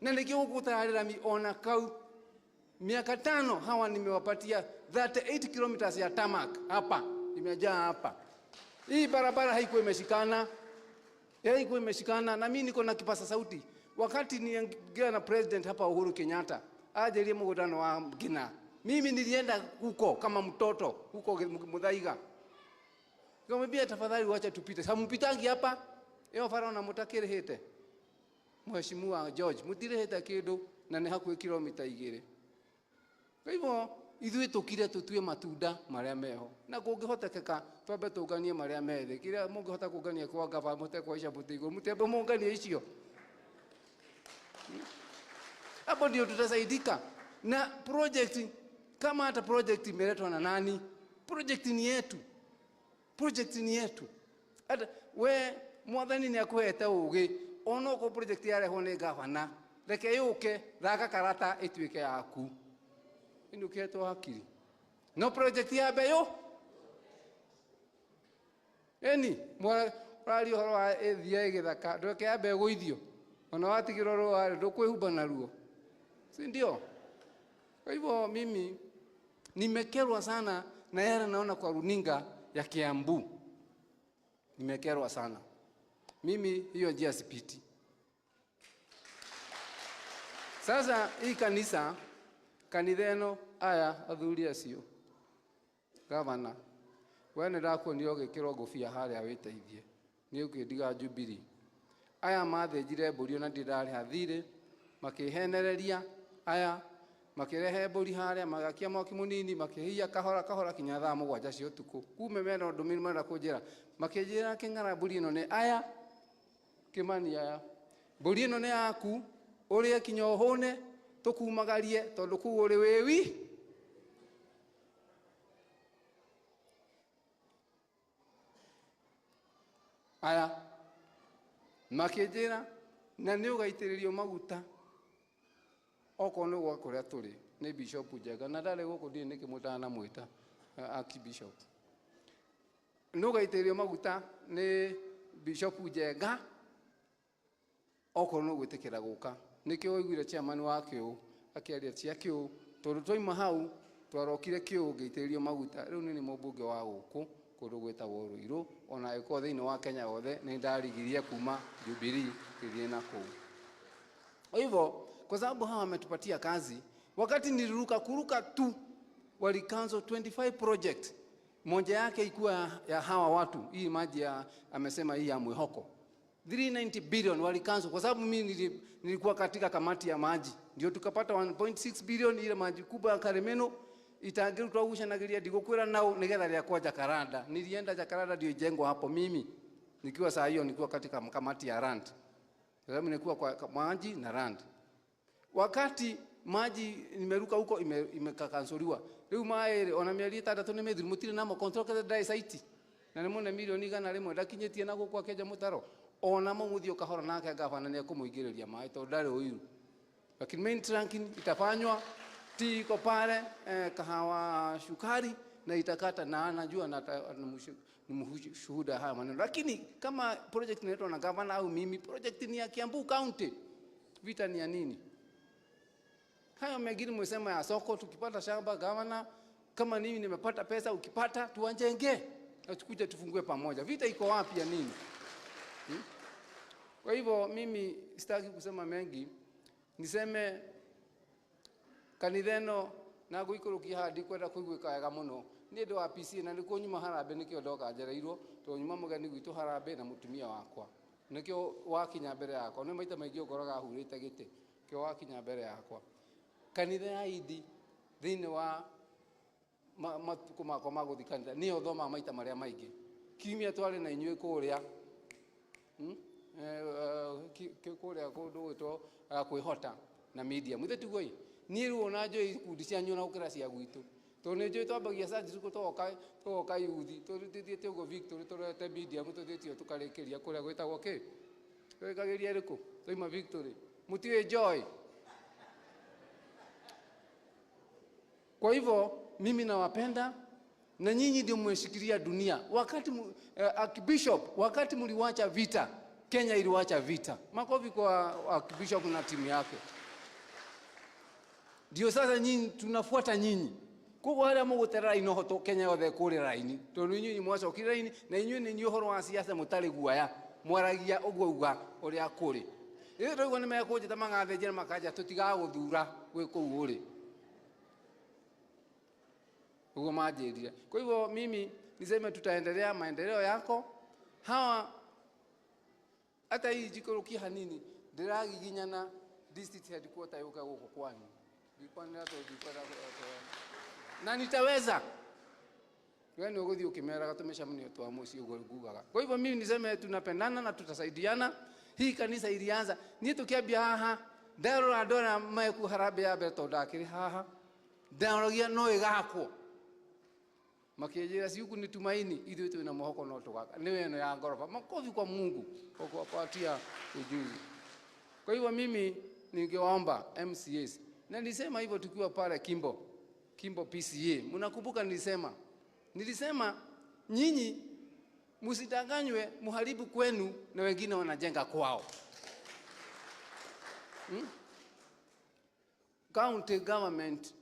Na nĩkĩo gũkũ gũtararĩ rami ona kau. Miaka 5 hawa nimewapatia 38 kilometers ya tarmac hapa, imejaa hapa. Hii barabara haikuwa imeshikana. Haikuwa imeshikana, na mimi niko na kipasa sauti. Wakati niongea na president hapa Uhuru Kenyatta, ajerie mkutano wa Ngina. Mimi nilienda huko kama mtoto, huko Muthaiga. Nikamwambia tafadhali wacha tupite. Hampitangi hapa. Iyo farao na mutakirihite. Mheshimiwa George, mutirihite kindu na ni hakuhi kilomita 2. Kwa hivyo ithuĩ tũkire tũtue matunda marĩa meho, na kũngĩhotekeka twambe tũnganie marĩa me thĩ. Kĩrĩa mũngĩhota kũngania kwa ngaba mũte kũhaica mũtĩ igũrũ, mũtiambe mũnganie icio. Hapo ndio tutasaidika. Na project kama hata project imeletwa na nani, project ni yetu. Project ni yetu. Hata we mwathani ni akuhete ũgĩ, ona okorwo project yarehwo nĩ gavana, reke yũke, thaka karata ĩtuĩke yaku. Nĩ ũkĩhetwo hakiri. No project ya mbeũ? Eni, ũraria ũhoro wa ĩthia ĩgĩthaka, ndũreke yambe ĩgũithio. Ona watigĩrwo rũa ndũkwĩhumba naruo. Si ndio? Kwa hivyo mimi nimekerwa sana na yale naona kwa runinga ya Kiambu. Nimekerwa sana. Mimi hiyo njia sipiti. Sasa hii kanisa, kanitha ĩno, aya athuri acio, gavana, we nĩ ndakuonire ũgĩkĩrwo ngũbia harĩa wĩteithie, nĩ ũkĩndiga Jubilee. Aya mathĩnjire mbũri ona ndirĩ ndarĩha thirĩ, makĩhenereria, aya makĩrehe mbũri harĩa, magakia mwaki mũnini, makĩhia kahora kahora kinya thaa 7 cia ũtukũ. Kume mena ũndũ marenda kũnjĩra, makĩnjĩra kĩng'ara mbũri ĩno nĩ aya, Kĩmani aya, mbũri ĩno nĩ yaku, ũrĩe kinya ũhũne, tũkumagarie tondũ kũu ũrĩ wĩwi. Aya makĩnjĩra na nĩ ũgaitĩrĩrio maguta okorwo nĩ gwa kũrĩa tũrĩ nĩ Bishop Njenga, na ndarĩ gũkũ ndiũĩ nĩkĩ mũtanamwĩta Archbishop. Nĩ ũgaitĩrĩrio maguta nĩ Bishop Njenga okorwo nĩ ũgwĩtĩkĩra gũka. Nĩkĩo waiguire chairman wa kĩũ akĩaria cia kĩũ, tondũ twaima hau twarokire kĩũ ngĩitĩrĩrio maguta. Rĩu nĩ mũmbunge wa gũkũ kũndũ gwĩtagwo Ruiru, ona ĩkorwo thĩinĩ wa Kenya yothe nĩ ndarigirie kuma Jubilee gĩthiĩ na kũu. Kwa hivyo kwa sababu hawa wametupatia kazi, wakati niliruka kuruka tu wali cancel 25 project, moja yake ikuwa ya hawa watu, hii maji ya amesema hii ya Mwihoko 390 billion wali cancel, kwa sababu mimi nilikuwa katika kamati ya maji, ndio tukapata 1.6 billion ile maji kubwa ya Karemeno itangirutwa gucanagiria ndigukwira nao nigetha rĩa kwa Jacaranda. Nilienda Jacaranda ndio ijengwa hapo, mimi nikiwa saa hiyo nilikuwa katika kamati ya land, sababu nilikuwa kwa maji na land. Wakati maji nimeruka huko imekakansoliwa. Riu maĩ ona mĩeri 6 nĩ mĩthiru, mũtirĩ namo contract dry site. Na nĩ mũne milioni igana rĩmwe ndakinyĩtie na gũkũ akĩenja mũtaro. Ona mo mũthiĩ ũkahora nake gavana nĩ ekũmũingĩrĩria maĩ tondũ ndarĩ ũiru. Lakini main trunking itafanywa, tea iko pale, kahawa sukari na itakata, na anajua na ni shuhuda haya maneno. Lakini kama project inaletwa na gavana au mimi, project ni ya Kiambu County. Vita ni ya nini? Hayo mengine mmesema ya soko, tukipata shamba gavana, kama mimi nimepata pesa, ukipata tuanjenge na tukuje tufungue pamoja. Vita iko wapi ya nini? Kwa hivyo mimi sitaki kusema mengi, niseme kanitha ĩno na ngũikũrũkia haha ndikwenda kũiguĩka wega mũno nĩ ũndũ wa PC, na nĩkuo nyuma harambee, nĩkĩo ndoka njereirwo, tondũ nyuma mũgeni gwitũ harambee na mũtumia wakwa, nĩkĩo wakinya mbere yakwa, nĩ maita maingĩ ũkoraga hurĩte gĩtĩ, kĩo wakinya mbere yakwa. Kanitha ya Idi thĩinĩ wa matukũ makwa ma gũthiĩ kanitha nĩyo thomaga maita marĩa maingĩ. Kiumia twarĩ na inyuĩ kũrĩa, kũrĩa kũndũ gwĩtwo kwĩhota na media. Mwithe tiguo ĩ? Niĩ rĩu ona njũĩ ikundi cianyu ona gũkĩra cia gwitũ, tondũ nĩ njũĩ twambagia Sunday school, tũgoka yuthi, tũthiĩte ũguo Victory, tũrorete media, tũthiĩte tũkarĩkĩria kũrĩa gwĩtagwo kĩ? Tũrĩkagĩria ĩrĩkũ? Twaima Victory. Mũtiũĩ Joy? Kwa hivyo mimi nawapenda na nyinyi ndio mmeshikilia dunia. Wakati Archbishop, wakati mliwacha vita, Kenya iliwacha vita. Makofi kwa Bishop na timu yake. Ndio sasa nyinyi tunafuata nyinyi. Koguo haria mugutera raini hoto Kenya yothe kuri raini. Tondu inyuĩ mwacokire raini na inyuĩ nĩ inyuĩ ũhoro wa siasa mũtarĩ guoya. Mwaragia ũguo uga ũrĩa kũrĩ. Rĩu ndauga nĩ mekũnjĩta magathĩnjĩra makanja tũtigagũthura gwĩ kũu ũrĩ. Ũguo manjĩrire. Kwa hivyo mimi niseme tutaendelea maendeleo yako. Hawa hata hii jikorokia hanini ndĩragiginyana district headquarter yũke gũkũ kwanyu. Na nitaweza. Wewe ni uguthi ukimeraga tumeshamnio twa muciĩ ũguo ngugaga. Kwa hivyo mimi niseme tunapendana na tutasaidiana. Hii kanisa ilianza niĩ tukiambia haha ndarora ndona meku harambee ya mbere tondũ ndakĩrĩ haha ndarogia no ĩgakwo makĩnjĩra ciuku ni tumaini ithuĩ twĩna mwĩhoko no tũgaka nĩ ĩno ya ngoroba. Makofi kwa Mungu kwa kuwapatia ujuzi. Kwa hivyo mimi ningewaomba MCAs, na nilisema hivyo tukiwa pale Kimbo PCA, mnakumbuka nilisema nyinyi msidanganywe muharibu kwenu na wengine wanajenga kwao. County government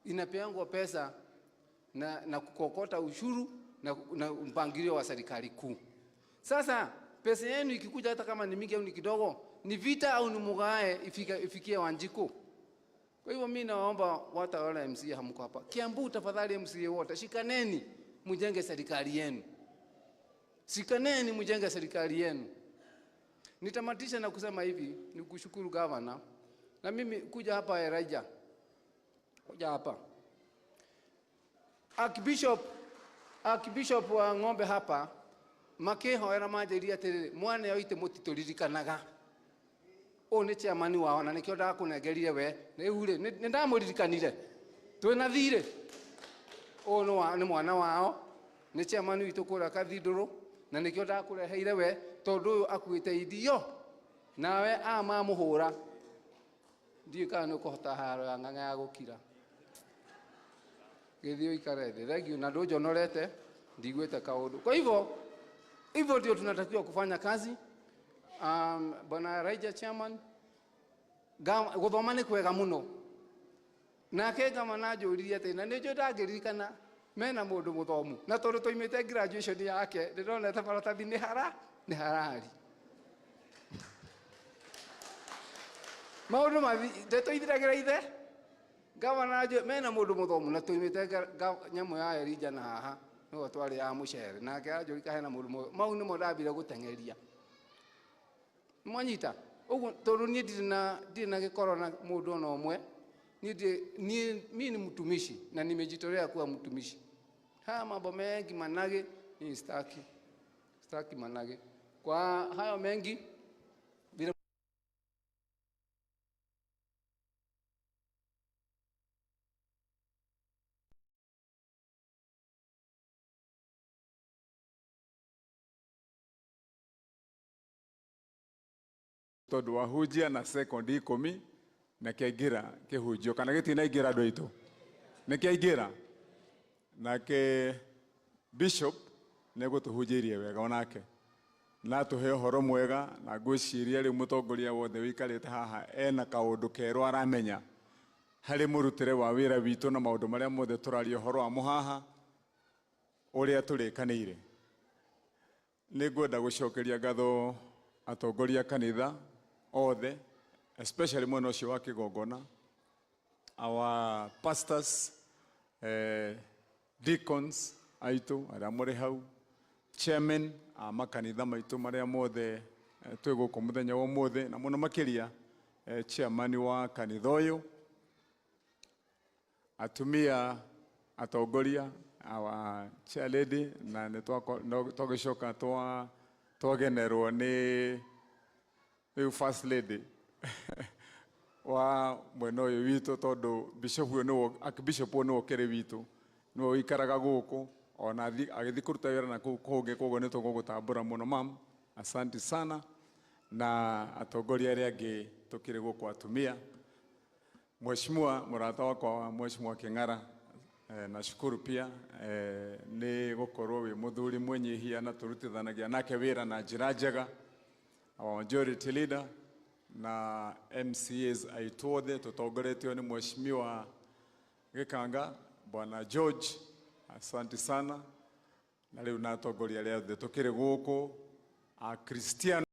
inapeangwa pesa na kukokota ushuru na mpangilio wa serikali kuu. Sasa pesa yenu ikikuja hata kama ni mingi au ni kidogo, ni vita au ni mugae ifikie Wanjiku. Kwa hivyo mimi naomba wata wale MCA hamko hapa. Kiambu tafadhali MCA wote shikaneni mjenge serikali yenu. Shikaneni mjenge serikali yenu. Nitamatisha na kusema hivi, nikushukuru governor. Na mimi kuja hapa Elijah. Kuja hapa. Archbishop wa Ng'ombe hapa makihoera manjĩrire atĩrĩrĩ, mwana oite mũtitũririkanaga. Ũyũ nĩ chairman wao na nĩkĩo ndakũnengerire we. Rĩu rĩ, nĩ ndamũririkanire. Twĩna thirĩ. Ũyũ nĩ mwana wao, nĩ chairman witũ kũrĩa Kathindũrũ, na nĩkĩo ndakũreheire we tondũ ũyũ akuĩte irio. Nawe amamũhũra. Ndiũĩ kana nĩ ũkũhota haro ya ng'ang'a ya gũkira. Gĩthiĩ ũikare thĩ. Thank you, na ndũnjonorete, ndiguĩte kaũndũ. Kwa hivyo, hivyo ndio tunatakiwa kufanya kazi. Bwana Raija chairman, gũthoma nĩ kwega mũno. Nake gavana anjũririe atĩ, na nĩ njũĩ ndangĩririkana mena mũndũ mũthomu. Na tondũ twaimĩte graduation yake, ndĩronete maratathi nĩ harari. Maũndũ mathi, ndeto ithiragĩra ithe. Gavana anjũĩ mena mũndũ mũthomu na twaimĩte nyamũ ya Elijah na haha, nĩho twarĩ ya mũcere. Nake anjũria hena mũndũ mũthomu. Mau nĩmo ndambire gũteng'eria. Mwanyita? Ũguo tondũ niĩ ndirĩ na gĩkoro na mũndũ ona ũmwe. Niĩ mimi ni mtumishi na nimejitolea kuwa mtumishi. Haya mambo mengi manage ni sitaki. Sitaki manage. Kwa hayo mengi vile tondu wahunjia na sekondi ikumi na kĩaingĩra kĩhunjio kana gĩtinaingĩra andũ aitũ nĩ kĩaingĩra. Nake bishop nĩegũtũhunjĩirie wega onake na atũhe ũhoro mwega, na ngwĩciria rĩu mũtongoria wothe wĩikarĩte haha ena kaũndũ kerũ aramenya harĩ mũrutĩre wa wĩra witũ na maũndũ marĩa mothe tũraria ũhoro wamo haha ũrĩa tũrĩkanĩire. Nĩ ngwenda gũcokeria ngatho atongoria kanitha othe, especially mwena ũcio wa kĩgongona, our pastors, deacons aitũ arĩa mũrĩ hau, chairman a makanitha maitũ marĩa mothe twĩ gũkũ mũthenya wa ũmũthĩ, na mũno makĩria chairman wa kanitha ũyũ, atumia atongoria, our chair lady, na nĩ twagĩcoka twagenerwo nĩ rĩu first lady wa mwena ũyũ witũ, tondũ bishop ũyũ nĩwe, archbishop ũyũ nĩwe ũkĩrĩ witũ, nĩwe ũikaraga gũkũ ona agĩthiĩ kũruta wĩra na kũu kũngĩ, koguo nĩ tũgũgũtambũra mũno mam, asante sana. Na atongoria arĩa angĩ tũkĩrĩ gũkũ atumia, Mheshimiwa mũrata wakwa Mheshimiwa Kĩng'ara, nashukuru pia nĩ gũkorwo wĩ mũthuri mwĩnyihia na tũrutithanagia nake wĩra na njĩra njega. our majority leader, na MCAs aitũ othe tũtongoretio nĩ Mheshimiwa Gĩkanga Bwana George, asante sana. Na rĩu na atongoria arĩa othe tũkĩrĩ gũkũ Akristiano.